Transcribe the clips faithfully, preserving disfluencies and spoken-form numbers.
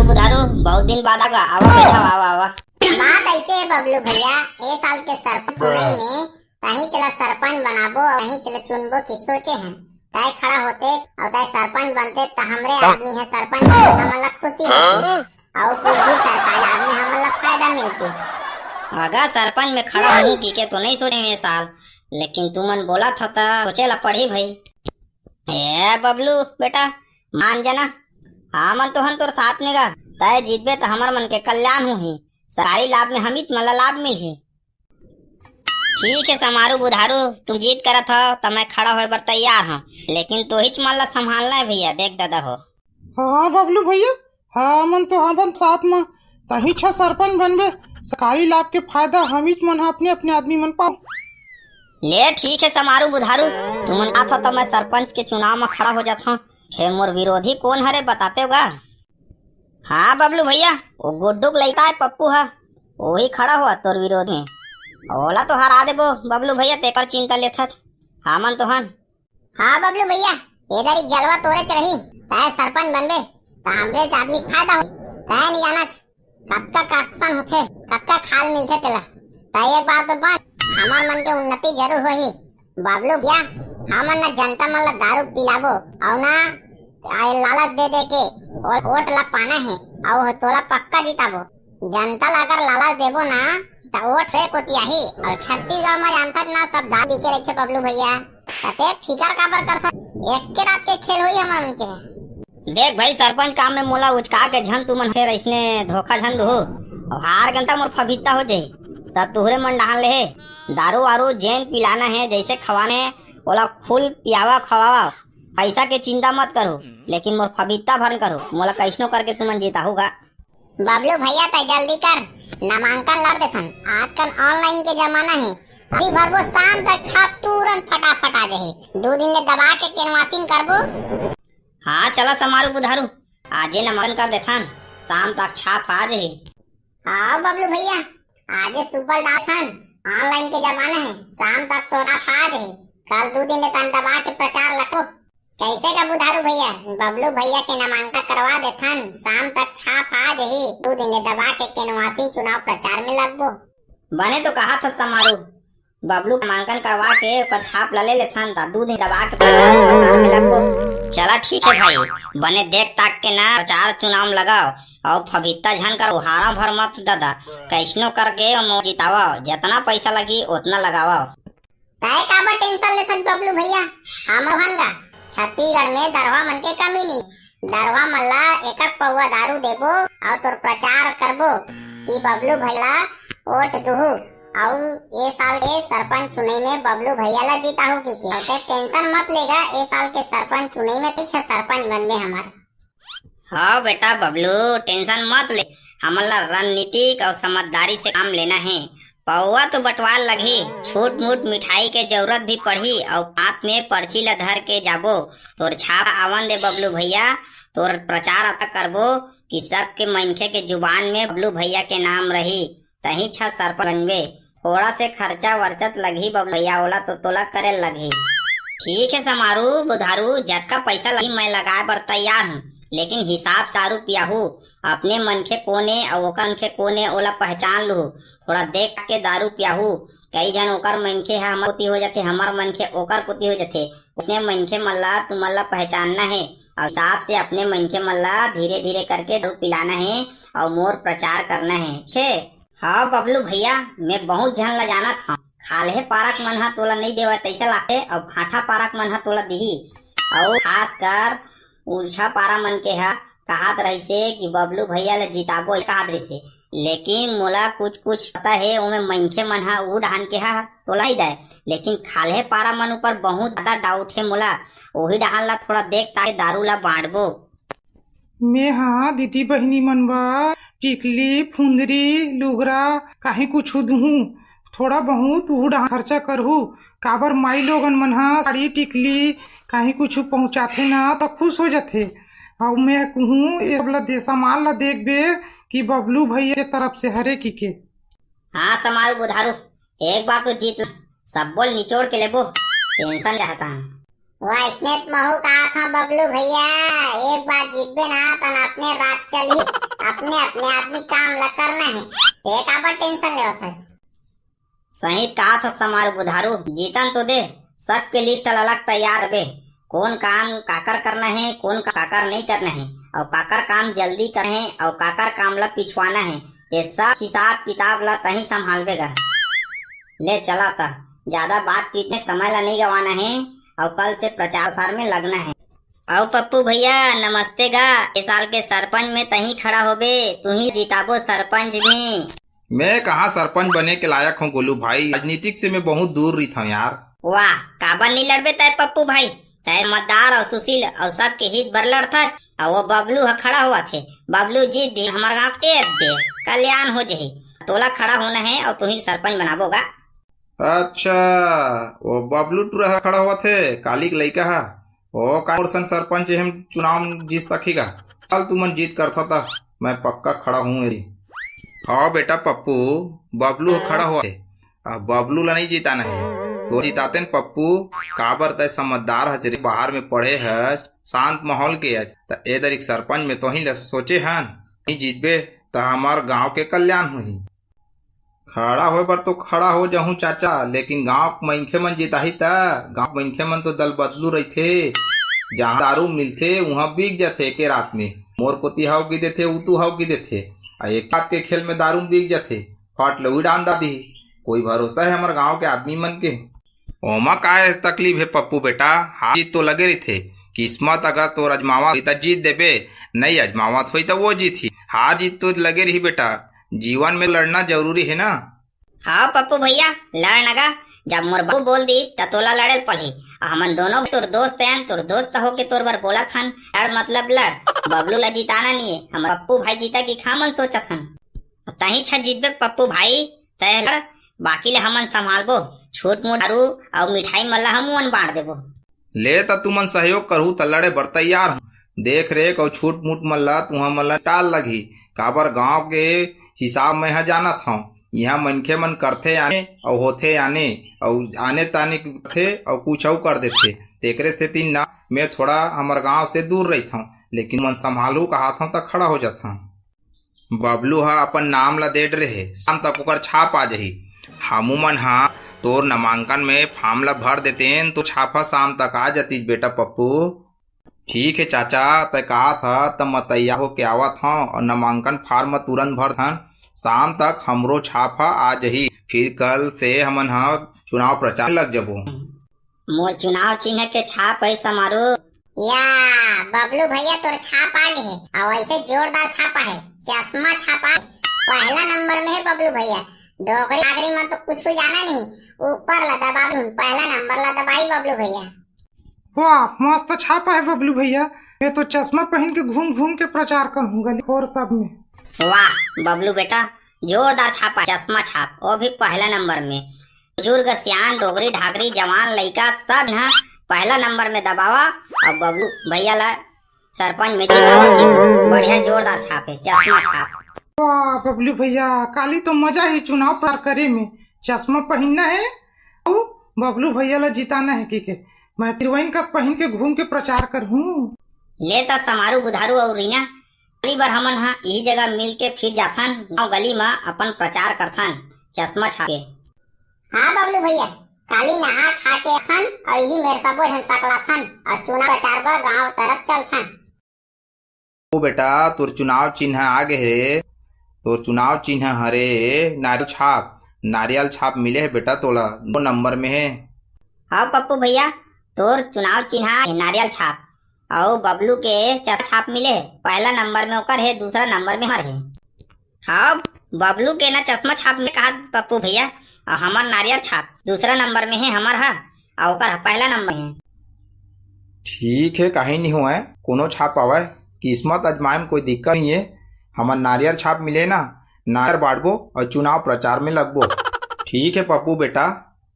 बुधारू, बहुत दिन बाद आवा, आवा, बैठा, आवा, आवा। बात ऐसे है बबलू भैया, ए साल के सरपंच चुनाई में तही चला सरपंच बनाबो, तही चला चुनबो कि सोचे हैं। तय खड़ा होते और तय सरपंच बनते त हमरे आदमी है सरपंच बनते त हमन ला खुशी होती और कुछ भी सरकारी आदमी हमन ला फायदा मिलती। अगर सरपंच में खड़ा हूँ कि के तो नहीं सोचे ये साल, लेकिन तुमन बोला था त सोचे ला पड़ी भाई। ए बबलू बेटा, मान जाना, हमन तो हन तोर साथ में गा। तय जीतबे त हमर मन के कल्याण होही, सरकारी लाभ में हमीच मन ला लाभ मिलही। ठीक है समारू बुधारू, तुम जीत करत हो त मैं खड़ा होए बर तैयार हूँ, लेकिन तोहिच मन ला संभालना है भैया। देख दादा हो। हाँ बबलू भैया, हमन तो हमन साथ में तही छा सरपंच बनबे, सरकारी लाभ के फायदा हमीच मन हा अपने अपने आदमी मन पाओ। ले ठीक है समारू बुधारू, तुमन आथो त मैं सरपंच के चुनाव में खड़ा हो जात हूँ। हे मोर विरोधी कौन हरे बताते होगा? हाँ बबलू भैया, वो गुड्डू के लइका है पप्पू हा, वही खड़ा हुआ तोर विरोध में। ओला तो हरा देबो बबलू भैया, तेकर चिंता लेथस, हमन तो हन। हाँ बबलू भैया, एदर एक जलवा तोरे च रही, तय सरपंच बनबे, त हमरे च आदमी के फायदा हो। तय नहीं जाना छ, कतका कक्सन होथे, कतका खाल मिलथे तेला। तय एक बात तो बन, हमार मन के उन्नति जरूर होही। बबलू भैया, हमन न जनता मन ला दारू पिलाबो, अउ ना आए लालच दे दे के और वोट ला पाना है, अउ तोला पक्का जिताबो। जनता ला अगर लालच देबो ना, त वोट रे कोती आही। और छत्तीसगढ़ में जानथस ना, सब दारू बिके रहिथे बबलू भैया। त ते फिकर काबर करथस? एक के रात के खेल होई हमर मन के। देख भाई, सरपंच काम में मोला उचका के झन तुमन फेर अइसने धोखा झन दुहू। और हार गन त मोर फभित्ता हो जाही, सब तुहरे मन डहान ले हे। दारू वारू जेन पिलाना है, जैसे खवाना है, ओला फुल पियावा खवावा, पैसा के चिंता मत करो, लेकिन मोर फभित्ता भरन करो, मोला कैसनो करके तुमन जिताहू गा। बबलू भैया तय जल्दी कर, नामांकन लड़ देथन, आजकल ऑनलाइन के जमाना है। अभी भरबो शाम तक छाप तुरंत फटाफट आ जाही, दो दिन ले दबा के केनवासिंग करबो। हाँ चला समारू बुधारू, आजे नामांकन कर देथन, शाम तक छाप आ जाही। हाँ बबलू भैया, आजे सुपल डालथन, ऑनलाइन के जमाना है, शाम तक तो छाप आ जाही। कल दो दिन ले तन दबा के प्रचार लखो। कैसे का बुधारू भैया, बबलू भैया के नामांकन करवा देथन, शाम तक छाप आ जाही, दो दिन ले दबा के केनवासी चुनाव प्रचार में लगबो। बने तो कहा था समारू, बबलू नामांकन करवा के ओकर छाप ला ले लेथन, त दू दिन दबा के प्रचार प्रसार में लगबो। चला ठीक है भाई, बने देख ताक के ना प्रचार चुनाव में लगाओ, और फबिता झन कर हारा भर मत दादा, कैसनो करके मोर जितावा, जितना पैसा लगी उतना लगावा। तय काबर टेंशन लेथस बबलू भैया, हम हन गा, छत्तीसगढ़ में दरवा मन के कमी नहीं, दरवा मन ला एक एक पौवा दारू देबो अउ तोर प्रचार करबो कि बबलू भैया ला वोट दुहू अउ ए साल के सरपंच चुनाई में बबलू भैया ला जिताहू कि के। ते टेंशन मत लेगा, ए साल के सरपंच चुनाई में पीछे सरपंच बनबे हमर। हाँ बेटा बबलू, टेंशन मत ले, हमन ला रणनीतिक अउ समझदारी से काम लेना है। पौवा तो बंटवार लगही, छोट मोट मिठाई के जरूरत भी पड़ही अउ हाथ में पर्ची ला धर के जाबो। तोर छाप आवन दे बबलू भैया, तोर प्रचार अतक करबो कि सबके मनखे के जुबान में बबलू भैया के नाम रही, तही छा सरपंच बनबे। थोड़ा से खर्चा वर्चत लगही बबलू भैया, ओला तो तोला करे लगही। ठीक है समारू बुधारू, जतका पैसा लगही मैं लगाए बर तैयार हूँ, लेकिन हिसाब सारू पियाहू। अपने मनखे कोने अउ ओकर मनखे कोने ओला पहचान लूहू। थोड़ा देख के दारू पियाहू। कई झन ओकर मनखे ह हमर कोती हो जाथे, हमर मनखे ओकर कोती हो जाथे। अपने मनखे मन ला तुमन ला पहचानना हे अउ हिसाब से अपने मनखे मन ला धीरे धीरे करके दारू पिलाना हे अउ मोर प्रचार करना हे, ठीक हे? हाँ बबलू भैया, मैं बहुत झन ला जानत हूँ। खाल्हे पारा के मन ह तोला नइ देवय तइसे लागथे, अउ भाठा पारा के मन ह तोला दिही। अउ खासकर उल्छा पारा मन के ह कहात रहिसे कि बबलू भैया ल जिताबो कहात रहिसे, लेकिन मोला कुछ कुछ पता हे, ओमे मनखे मन ह ऊ डहान के ह तोला नइ दय, लेकिन खाल्हे पारा मन ऊपर बहुत ज्यादा डाउट हे मोला। ओही डहान ला थोड़ा देख ताके दारू ला बांटबो। मेंहा दीदी बहिनी मन बर टिकली, फुंदरी, लुगरा काहीं कुछु दुहूँ। थोड़ा बहुत उहू डहान खर्चा करहू, काबर माई लोगन मन ह साड़ी, टिकली काहीं कुछु पहुँचाथे ना, त खुश हो जाथे। अउ मैं कहूँ, ए सब ला दे, सामान ला देखबे कि बबलू भैया के तरफ से हरे कि के। हाँ समारू बुधारू, एक बार तो जीत सब्बो ल निचोड़ के लेबो, टेंशन ले हटान। वइसने त महूं कहत हंव बबलू भइया, एक बार जीतबे ना तन अपने राज चलही, अपने अपने आदमी काम ल करना हे, ते काबर टेंशन लेवत हस? सही त कहत हस समारू बुधारू, जीतन तो दे, सबके लिस्ट ल अलग तैयार बे, कोन काम काकर करना हे, कोन का-, काकर नइ करना हे, अउ काकर काम जल्दी करना हे, अउ काकर काम ल पिछवाना हे, ये सब हिसाब किताब ल तहीं संभालबे गा। ले चला त, जादा बातचीत में समय ल नइ गंवाना हे, अउ कल से प्रचार प्रसार में लगना हे। अउ पप्पू भइया, नमस्ते गा, ए साल के सरपंच में तहीं खड़ा होबे, तुहीं जिताबो सरपंच में। मैं कहाँ सरपंच बने के लायक हंव गोलू भाई, राजनीतिक से मैं बहुत दूर रहिथंव यार। वाह, काबर नइ लड़बे तैं पप्पू भाई? तैं समझदार अउ सुशील अउ सबके हित बर लड़थस, अउ वो बबलू ह खड़ा होवत हे, बबलू जीत दे, हमर गांव के दे, कल्याण हो जही। तोला खड़ा होना हे अउ तुहीं सरपंच बनाबो गा। अच्छा, वो बबलू टूरा ह खड़ा होवत हे, काली के लइका ह। ओ का मोर संग सरपंच एहम चुनाव जीत सकही गा? चल तुमन जीत करथा त मैं पक्का खड़ा हूं एरी। हव बेटा पप्पू, बबलू ह खड़ा होवत हे। अब बबलू ला नइ जिताना हे। तो जितातेन पप्पू, काबर तैं समझदार हच रे, बाहर में पढ़े हच, शांत माहौल के हच, त ए दरी के सरपंच में तोही ला सोचे हन। नइ जीतबे त हमर गांव के कल्याण होही। खड़ा होय बर तो खड़ा हो जाहूं चाचा, लेकिन गांव के मनखे मन जिताही त? गांव के मनखे मन तो दल बदलू रहिथे, जहां दारू मिलथे उहां बिक जथे एके रात में। मोर कोती हव की देथे, उतू हव की देथे, आ एक रात के खेल में दारू बिक जथे, फट ले उही डांद दिही। कोई भरोसा हे हमर गांव के आदमी मन के? ओमा काय तकलीफ हे पप्पू बेटा, हार जीत तो लगे रहिथे। किस्मत अगर तोर अजमावत होही त जीत देबे, नइ अजमावत होही त वो जीतही। हार जीत तो लगे रही बेटा, जीवन में लड़ना जरूरी हे ना। हाव पप्पू भइया, लड़ न गा। जब मोर बाबू बोल दिस त तोला लड़े ल पड़ही। अउ हमन दोनों तोर दोस्त हन, तोर दोस्त होके तोर बर बोलत हन, लड़ मतलब लड़। बबलू ला जिताना नइ हे, हमर पप्पू भाई जीता कि का हमन सोचत हन। तहीं छ जीतबे पप्पू भाई, तैं लड़, बाकी ले हमन संभालबो। छूट मूट दारू अउ मिठाई मन ला हमू मन बांट देबो। ले त तुमन सहयोग करहू त लड़े बर तैयार हूं। देख रेख अउ छूट मूट मन ला तुंहर मन ला टाल लगही, काबर गांव के हिसाब मैं ह जानत हंव। इहां मनखे मन करथे आने अउ होथे आने, अउ आने ताने करथे अउ कुछ अउ कर देथे। तेकरे सेती ना मैं थोड़ा हमर गांव से दूर रहिथंव, लेकिन मन संभालहू कहत हंव त खड़ा हो जाथंव। बबलू ह अपन नाम ल दे डरे हे, शाम तक ओकर छाप आ जही। हमू मन ह तोर नामांकन में फॉर्म ल भर देतेन, तो छाप ह शाम तक आ जतिस बेटा पप्पू। ठीक हे चाचा, तैं कहत ह त मैं तैयार होके आवत हंव अउ नामांकन फॉर्म तुरंत भर देथन। शाम तक हमरो छाप ह आ जही, फिर कल से हमन ह चुनाव प्रचार लग जबो। मोर चुनाव चिन्ह के छाप हे समारू। या, बबलू भइया तोर छाप आ गे हे, अउ ऐसे जोरदार छाप हे, चश्मा छाप हे, पहला नंबर में हे बबलू भइया। डोकरी नागरी मन तो कुछ जाना नहीं, ऊपर ला दबाबू, पहला नंबर ला दबाई बबलू भइया। वाह, मस्त छाप हे बबलू भइया, मैं तो चश्मा पहिन के घूम घूम के प्रचार करहूं गली खोर सब में। वाह बबलू बेटा, जोरदार छाप हे, चश्मा छाप, वो भी पहला नंबर में। बुजुर्ग, सियान, डोकरी, ढाकरी, जवान, लइका, सब इहाँ पहला नंबर में दबावा अउ बबलू भइया ला सरपंच में जितावा के बढ़िया जोरदार छाप हे, चश्मा छाप। वाह बबलू भइया, काली तो मजा ही चुनाव प्रचार करे में। चश्मा पहिनना हे अउ बबलू भइया ला जिताना हे कहिके मैं हीरोइन कस पहिन के घूम के प्रचार करहूं। ले त समारू बुधारू अउ रीना, काली बर हमन ह इही जगह मिल के फिर जाथन, गांव गली म अपन प्रचार करथन चश्मा छाप के। हाँ बबलू भइया, काली नहा खा के आथन अउ इही मेर सबो झन सकलाथन अउ चुनाव प्रचार बर गांव तरफ चलथन। ओ बेटा, तोर चुनाव चिन्ह आ गे हे, तोर चुनाव चिन्ह हरे नारियल छाप। नारियल छाप मिले हे बेटा तोला, दो नंबर में हे। हाँ पप्पू भइया, तोर चुनाव चिन्ह हे नारियल छाप, अउ बबलू के चश्मा छाप मिले हे, पहला नंबर में ओकर हे, दूसरा नंबर में हमर हे। हाँ, बबलू के ना चश्मा छाप में कहा पप्पू भइया, अउ हमर नारियल छाप दूसरा नंबर में हे हमर ह, अउ ओकर ह पहला नंबर में हे। ठीक हे, काहीं नहीं होवय, कोनो छाप आवय, किस्मत आजमाए में कोई दिक्कत नहीं हे। हमर नारियल छाप मिले ना, नारियल बांटबो अउ चुनाव प्रचार में लगबो। ठीक हे पप्पू बेटा,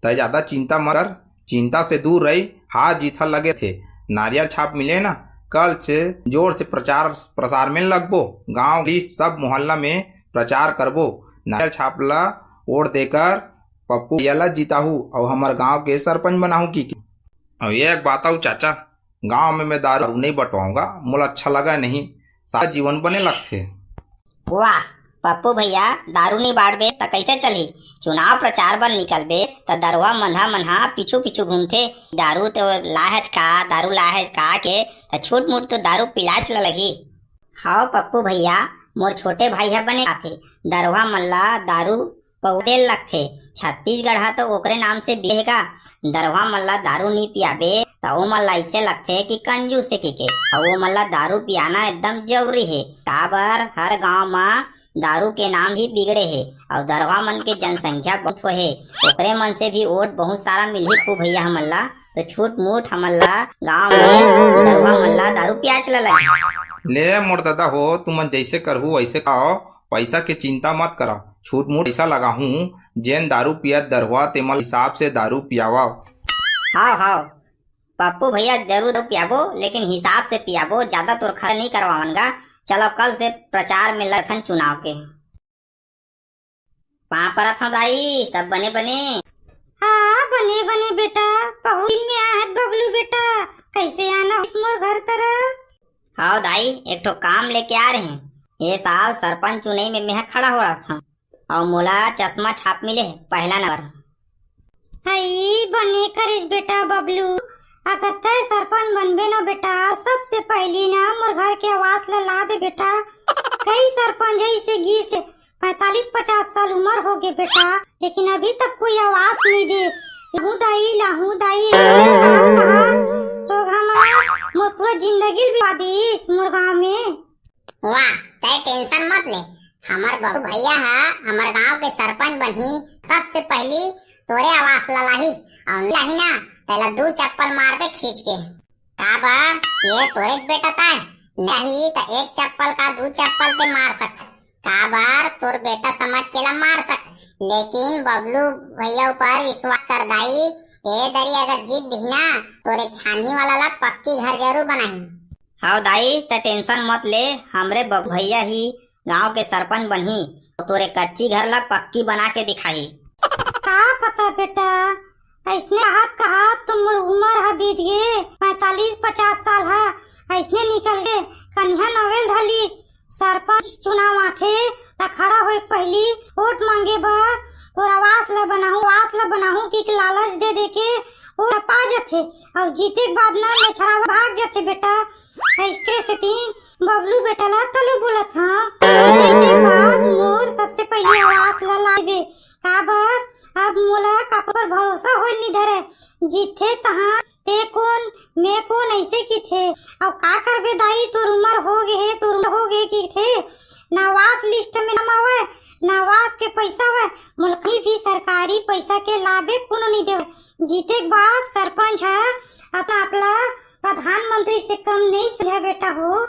तै ज्यादा चिंता मत कर, चिंता से दूर रही, हार जीत ह लगे थे। नारियल छाप मिले ना, कल से जोर से प्रचार प्रसार में लगबो, गांव गली सब मोहल्ला में प्रचार करबो। नारियल छाप ला वोट देकर पप्पू भैया ला जिताहू अउ हमर गांव के सरपंच बनाहू की। अउ एक बात अउ चाचा, गांव में मैं दारू नहीं बंटवाऊंगा, मोला अच्छा लगा नहीं, सारा जीवन बने लगथे। वाह पप्पू भैया, दारू नहीं बांटबे त कैसे चलही? चुनाव प्रचार बर निकलबे त दरुहा मन ह, मन ह पीछू पीछू घूमथे, दारू तो लाहेच का, दारू लाहेच का के, त छूट मूट तो दारू पिलाच ल लगही। हव पप्पू भैया, मोर छोटे भाई ह बने आथे, दरुहा मन ला दारू पहुदे लगथे। छत्तीसगढ़ ह तो ओकरे नाम से बिहे गा। दरुहा मन ला दारू नी पियाबे त ओमन ला अइसे लगथे कि कंजूस हे कहिके। अउ ओमन ला दारू पियाना एकदम जरूरी हे, काबर हर गांव म दारू के नाम ही बिगड़े हे। अउ दरुहा मन के जनसंख्या बहुत होहे, ओकरे मन से भी वोट बहुत सारा मिलही पप्पू भैया हमन ला। तो छूट मूट हमन ला गांव में दरुहा मन ला दारू पियाच ल लगे। ले मोर दादा हो, तुमन जैसे करहू वैसे खाओ, पैसा के चिंता मत करा, छूट मूट पैसा लगाहूं, जेन दारू पियत दरुहा तेमन हिसाब से दारू पियावा। हाव हाव पप्पू भैया, जरूर पियाबो, लेकिन हिसाब से पियाबो, ज्यादा तोर खर्चा नहीं करवावन गा। चलो कल से प्रचार में लगथन चुनाव के। पाँव परत हंव दाई, सब बने बने? हाँ, बने बने बेटा, बहुत दिन में आए हस बबलू बेटा, कैसे आना होइस मोर घर तरफ? हव दाई, एक ठो काम लेके आ रहे हैं। ये साल सरपंच चुनई में मेंह खड़ा हो रहा था, अउ मोला चश्मा छाप मिले हे, पहला नंबर। हई, बने करेस बेटा बबलू, अगर तय सरपंच बनबे ना बेटा, सबसे पहली ना मोर घर के आवास ला ला दे बेटा। कई सरपंच ऐसे गीस हे, पैंतालीस पचास साल उम्र हो गए बेटा, लेकिन अभी तक कोई आवास नहीं दे। लाहू दाई, लाहू दाई, कहा, कहा, तो हमार, मोर पूरा जिंदगी बिता दीस मोर गांव में। वाह, तय टेंशन मत ले, हमर बबलू भैया ह हमर गांव के सरपंच बनही, सबसे पहली तोरे आवास ला लाही, अउ नहीं लाही ना, तेला दू चप्पल मारबे खींच के। काबर, ये तोरेच बेटा ताय, नहीं त एक चप्पल का दू चप्पल ते मार सकत। काबर, तोर बेटा समझ के ला मार सकत, लेकिन बबलू भैया ऊपर विश्वास कर दाई, ए दरी अगर जीत दिही ना, तोरे छानही वाला ला पक्की घर जरूर बनाही। हव दाई, त टेंशन मत ले, हमरे बबलू भैया ही गांव के सरपंच बनही, तोरे कच्ची घर ला पक्की बना के दिखाही। का पता बेटा, अइसने कहत कहत तो मोर उम्र ह बीत गे, पैंतालीस पचास साल ह अइसने निकल गे। कनिहा नवेल धली, सरपंच चुनाव आथे त खड़ा होए पहिली वोट मांगे बर, तोर आवास ला बनाहूं, आवास ला बनाहूं कि लालच दे दे के वोट पा जथे, अउ जीते के बाद ना मेछरावा भाग जथे बेटा। एकरे सेती बबलू बेटा ला तलो बोलत हंव। जीते के बाद मोर सबसे पहिली आवास ला लाबे, काबर अब मोला काकर पर भरोसा होए नी धरे। जीते तहां ते कोन, मैं कोन, ऐसे किथे। अब का करबे दाई, तोर उम्र हो गे हे, तोर उम्र हो गे किथे। ना आवास लिस्ट में नाम आवे, ना आवास के पैसा आवे। मोला कहीं भी सरकारी पैसा के लाभे कोनो नहीं देवे। जीते के बाद सरपंच ह अपना आप ला प्रधानमंत्री से कम नहीं समझे बेटा हो।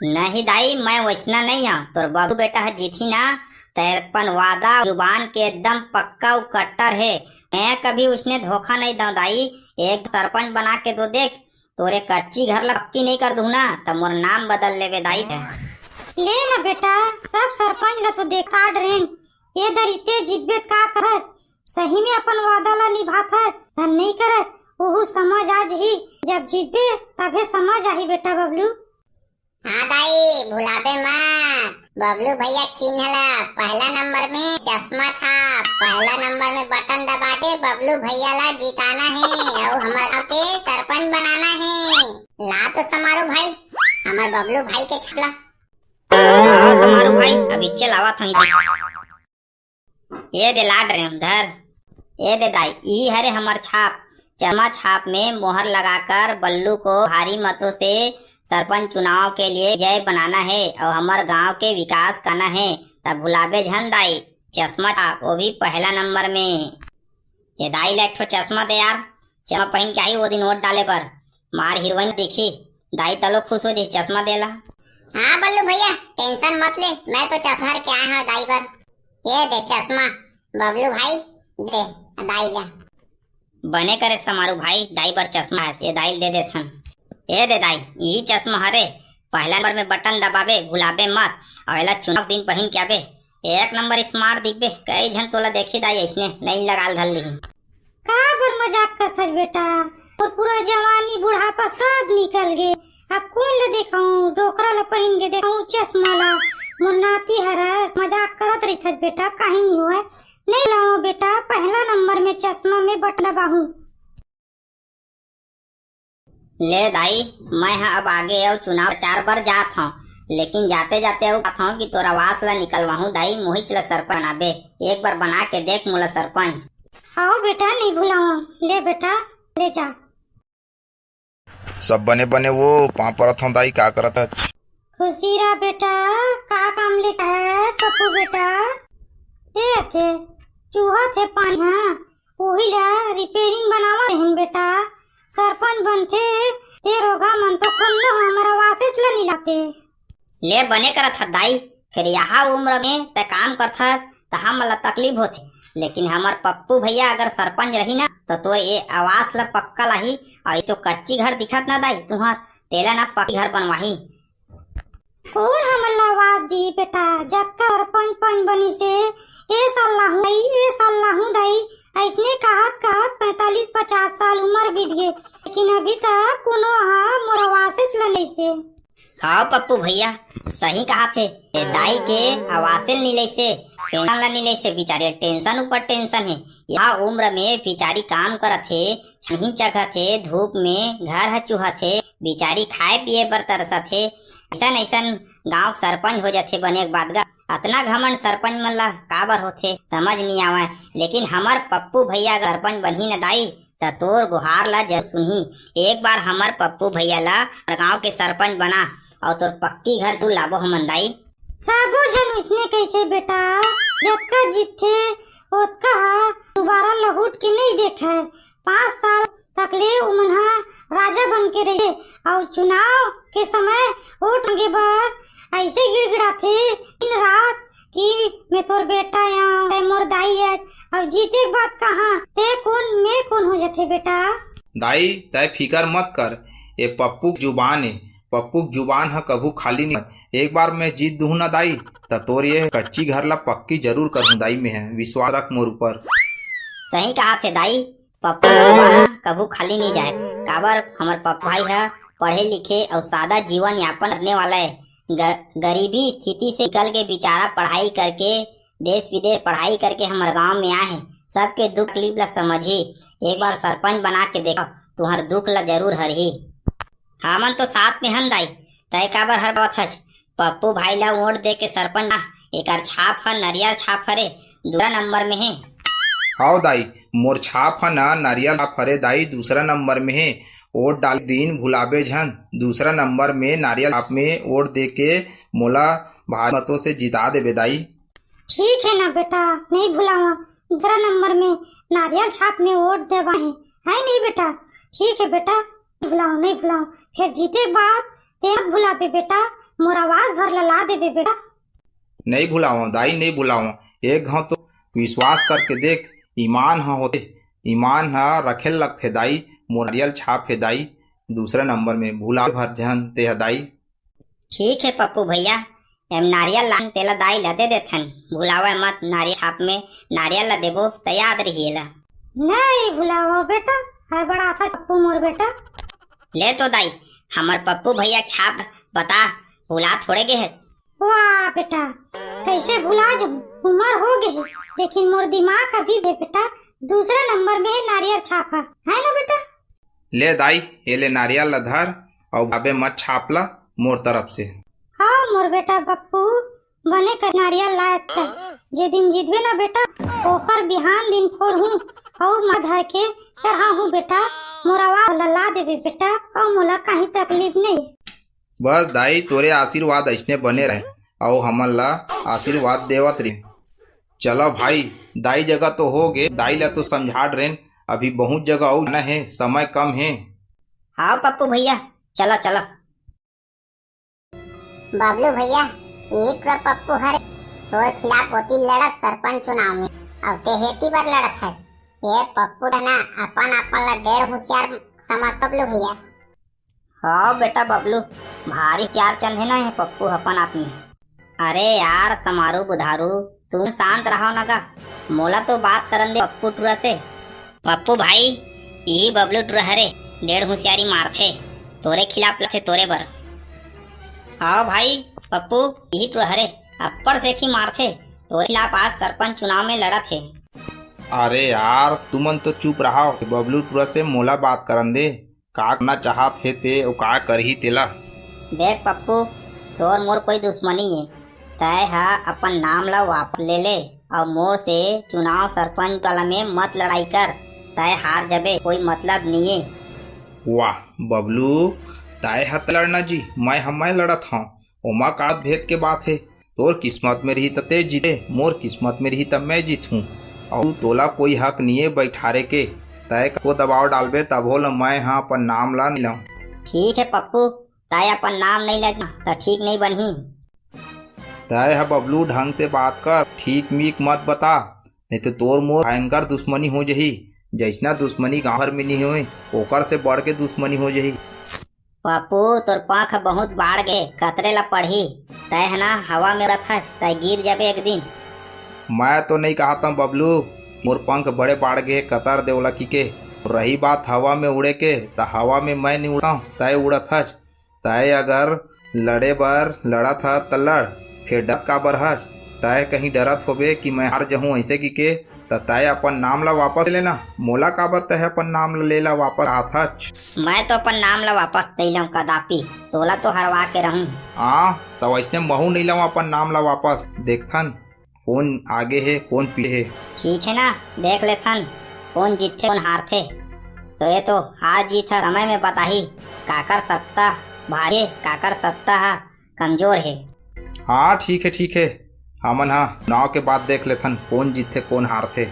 नहीं दाई, मैं वैसना नहीं हूँ। तोर बबलू बेटा ह जीती ना, त अपन वादा जुबान के एकदम पक्का अउ कट्टर हे। मैं कभी उसने धोखा नहीं दऊं दाई। एक सरपंच बना के तो देख, तोरे कच्ची घर ला पक्की नहीं कर दूं ना, त मोर नाम बदल लेबे दाई ते। ले ना बेटा, सब सरपंच ला तो देखा डरेन, ये दरी ते जीतबे का करत, सही में अपन वादा ला निभात हस, धन नहीं करत, ओहू समझ आ जही। जब जीतबे तभे समझ आही बेटा बबलू। हाँ दाई, भुलाबे मत, बबलू भैया के चिन्ह ला पहला नंबर में चश्मा छाप, पहला नंबर में बटन दबा के बबलू भैया ला जिताना हे अउ हमर गांव के सरपंच बनाना हे। ला तो समारू भाई, हमर बबलू भाई के छाप ला। हाँ, हाँ, समारू भाई, अभी चल आवत हूँ। ये दे लाड रे, धर। ये दे दाई, ई हरे हमर छाप। चश्मा छाप में मोहर लगाकर बल्लू को भारी मतों से सरपंच चुनाव के लिए जय बनाना है और हमर गांव के विकास करना है। तब भुलाबे झन दाई, चश्मा छाप, वो भी पहला नंबर में। ये दाई ला एक ठो चश्मा दे यार, चश्मा पहन के आई वो दिन वोट डाले बर, मार हीरोइन दिखी। दाई तलो खुश हो जी, चश्मा देला। हाँ बल्लू भैया, टेंशन मत ले, मैं तो चश्मा के आए हूँ दाई बर। ये दे चश्मा बबलू भाई, दे दाई ला। बने करे समारू भाई, दाई बर चश्मा है, ये दाई दे देथन। ये दे दाई, यही चश्मा हरे, पहला नंबर में बटन दबाबे, भुलाबे मत, और एला चुनाव दिन पहन के आबे, एक नंबर स्मार्ट दिखबे। कई झन तोला देखी दाई ऐसने नहीं लगाल धर लिही। का बर मजाक करथस बेटा? मोर पूरा जवानी बुढ़ापा सब निकल गे। अब कोन ल देखाऊं? डोकरा ल पहिन के देखाऊं चश्मा ल? मोर नाती हरस, मजाक करत रहिथस बेटा, काहीं नहीं होय। नहीं लाऊं बेटा, पहला नंबर में चश्मा में बटन दबाहूं। ले दाई, मैं ह अब आगे अउ चुनाव प्रचार बर जात हंव, लेकिन जाते जाते अउ कहत हंव कि तोर आवास ला निकलवाहूं दाई, मोहिच ला सरपंच बनाबे। एक बार बना के देख मोला सरपंच। हव बेटा, नहीं भुलावंव। ले बेटा, ले जा। सब बने बने वो, पाँव परत हंव दाई, का करत हच? खुशी रह बेटा, का काम लेके आए पप्पू बेटा? ए अथे, चूहत हे पानी, हाँ, ओही ला रिपेयरिंग बनावत रहेन बेटा। सरपंच बनथे, ते रोगा मन तो कोनो हमर आवासेच ला नी लाते। ले बने करत हस दाई, फेर यहा उम्र में तैं काम करथस त हमन ला तकलीफ होथे, लेकिन हमर पप्पू भैया अगर सरपंच रही ना त तोर ए आवास ला पक्का लाही। अउ ए तो कच्ची घर दिखत ना दाई तुहर, तेला ना पक्की घर बनवाही। कोन हमन ला आवास दी बेटा? जतका सरपंच पंच बनिसे, ए साल लाहूं दाई, ए साल लाहूं दाई, अइसने कहत कहत पैंतालीस पचास साल उमर बीत गे, लेकिन अभी तक कोनो ह मोर आवासेच ल नइसे। हव पप्पू भैया, सही कहत हे, ए दाई के आवासे ल नी लइसे, पेंशन ल नी लइसे, बिचारी ल टेंशन ऊपर टेंशन हे। यहा उम्र में बिचारी काम करत हे, छनही चघत हे, धूप में घर ह चुहत हे, बिचारी खाए पिए बर तरसत हे। अइसन अइसन गांव के सरपंच हो जथे बने के बाद गा। अतना घमंड सरपंच मन ला काबर होथे, समझ नी आवय। लेकिन हमर पप्पू भैया अगर सरपंच बनही न दाई, त तोर गुहार ला जरूर सुनही। एक बार हमर पप्पू भैया ला हमर गांव के सरपंच बना, अउ तोर पक्की घर तू लाबो हमन दाई। सबो झन उसने कहिथे बेटा, जतका जीतथे ओतका ह दुबारा लहुट के नइ देखय। पाँच साल तक ले उमन ह राजा बन के रहिथे, अउ चुनाव के समय वोट मांगे बर अइसे गिड़गिड़ाथे दिन रात कि मैं तोर बेटा आंव, तैं मोर दाई अस, अउ जीते के बाद कहा, तैं कोन, मैं कोन हो जथे बेटा। दाई, तैं फिकर मत कर, ए पप्पू के जुबान ए, पप्पू के जुबान ह कभू खाली नहीं। एक बार मैं जीत दूहूं ना दाई, त तोर ये कच्ची घर ला पक्की जरूर करहूं दाई, मैं ह, विश्वास रख मोर ऊपर। सही कहत हे दाई, पप्पू के जुबान ह कभू खाली नहीं जाए। काबर हमर पप्पू भाई ह पढ़े लिखे अउ सादा जीवन यापन करने वाला हे। ग-, गरीबी स्थिति से निकल के बिचारा पढ़ाई करके, देश विदेश पढ़ाई करके हमर गांव में आए हे। सबके दुख तकलीफ ला समझही। एक बार सरपंच बना के देखो, तुहर दुख ला जरूर हरही। हमन तो साथ में हन दाई, तय काबर हड़बड़ावत हच? पप्पू भाई ला वोट दे के सरपंच ना, एकर छाप ह नरियर छाप हरे, दूसरा नंबर में हे। हव दाई, मोर छाप ह ना नरियर छाप हरे दाई, दूसरा नंबर में हे। वोट डाले दिन भुलाबे झन, दूसरा नंबर में नारियल छाप में वोट दे के मोला भारी मतों से जिता देबे दाई। ठीक हे ना बेटा, नहीं भुलावंव, दूसरा नंबर में नारियल छाप में वोट देवा हे, है नहीं बेटा? ठीक हे बेटा, नहीं भुलावंव, नहीं भुलावंव। फेर जीते के बाद तैं मत भुलाबे बेटा, मोर आवास भर ला ला देबे बेटा। नहीं भुलावंव दाई, नहीं भुलावंव। एक घांव तो विश्वास करके देख, ईमान ह होथे, ईमान ह रखे लगथे दाई। मोर नारियल छाप हे दाई, दूसरा नंबर में भुला भर झन तेहा दाई। ठीक हे पप्पू भैया, एम नारियल लान तेला दाई ला दे देथन। भुलावय मत, नारियल छाप में नारियल ला देबो त याद रही एला। नहीं भुलावंव बेटा, हड़बड़ाथस पप्पू मोर बेटा। ले तो दाई, हमर पप्पू भैया छाप बता, भुला थोड़े गे हे। वाह बेटा, कैसे भुला जहूं, उमर हो गे हे, लेकिन मोर दिमाग अभी भी बेटा दूसरा नंबर में हे नारियल छाप ह, है ना बेटा? ले दाई, ए ले नारियल ला धर, अउ भुलाबे मत छाप ला मोर तरफ से। हाँ मोर बेटा पप्पू, बने कर नारियल लायत हे। जे दिन जीतबे ना बेटा, ओकर बिहान दिन फोरहूं अउ मां धर के चढ़ाहूं बेटा। मोर आवास ला ला देबे बेटा, अउ मोला कहीं तकलीफ नहीं। बस दाई, तोरे आशीर्वाद अइसने बने रहे, अउ हमन ला आशीर्वाद देवत रहे। चलो भाई, दाई जगह तो हो गे, दाई ला तो समझा डरेन, अभी बहुत जगह अउ जाना हे, समय कम हे। हाँ पप्पू भैया, चलो चलो। बबलू भैया, ई टुरा पप्पू हरे, तोर खिलाफ ओती लड़त सरपंच चुनाव में, अउ ते हेती बर लड़त हस। ये पप्पू ना अपन अपन ला डेढ़ होशियार समझ बबलू भैया। हाँ बेटा बबलू, भारी होशियार चंद हे ना ये पप्पू अपन आप में। अरे यार समारू बुधारू, तुम शांत रहो ना गा, मोला तो बात करन दे पप्पू टुरा से। पप्पू भाई, ई बबलू टुरा हरे, डेढ़ हुसियारी मारथे, तोरे खिलाफ लड़थे तोरे बर। हाँ भाई पप्पू, यही तो हरे, अब्बड़ सेखी मारथे, तोरे खिलाफ आज सरपंच चुनाव में लड़त हे। अरे यार, तुमन तो चुप रहा, बबलू टुरा से मोला बात करन दे। का करना चाहत हे ते अउ का करही तेला? देख पप्पू, तोर मोर कोई दुश्मनी हे, तय ह अपन नाम ला वापस ले ले अउ मोर से चुनाव सरपंच वाला में मत लड़ाई कर, तय हार जबे, कोई मतलब नइये। वाह बबलू, तय ह त लड़ना जी, मैं ह मैं लड़त हंव, ओमा का भेद के बात हे? तोर किस्मत में रही त ते जीते, मोर किस्मत में रही त मैं जीतहूं। अउ तोला कोई हक नइये बैठारे के, तय को दबाव डालबे तभो ल मैं ह अपन नाम ला नइ लंव। ठीक हे पप्पू, तय अपन नाम नइ लेना त ठीक नइ बनही। तय ह बबलू ढंग से बात कर, ठीक मीक मत बता, नहीं तो तोर मोर भयंकर दुश्मनी हो जही। जैसना दुश्मनी गांव भर में नइ होय, ओकर से बढ़ के दुश्मनी हो जही। पप्पू, तोर पंख बहुत बाढ़ गे, कतरे ला पड़ही। तय ह ना हवा में उड़त हस, तय गिर जाबे एक दिन। मैं तो नइ कहत हंव बबलू, मोर पंख बड़े बाढ़ गे, कतर दे ओला किके। रही बात हवा में उड़े के, त हवा में मैं नइ उड़त हंव, तय उड़त हस। तय अगर लड़े बर लड़त ह त लड़, फेर डरत काबर हस? तय कहीं डरत होबे कि मैं हार जहूं ऐसे किके, त तय अपन नाम ला वापस ले लेना। मोला काबर तय अपन नाम ला ले ला वापस कहत हच? मैं तो अपन नाम ला वापस नइ लंव कदापि, तोला तो हरवा के रहूं। हाँ, त वैसने महू नइ लंव अपन नाम ला वापस। देखथन कोन आगे हे, कोन पीछे हे। ठीक हे ना, देख लेथन कोन जीतथे, कोन हारथे। तो ये तो हार जीत ह समय में बताही, काकर सत्ता भारी हे, काकर सत्ता ह कमजोर हे। हाँ, ठीक हे, ठीक हे, हमन ह चुनाव के बाद देख लेथन कोन जीतथे, कोन हारथे।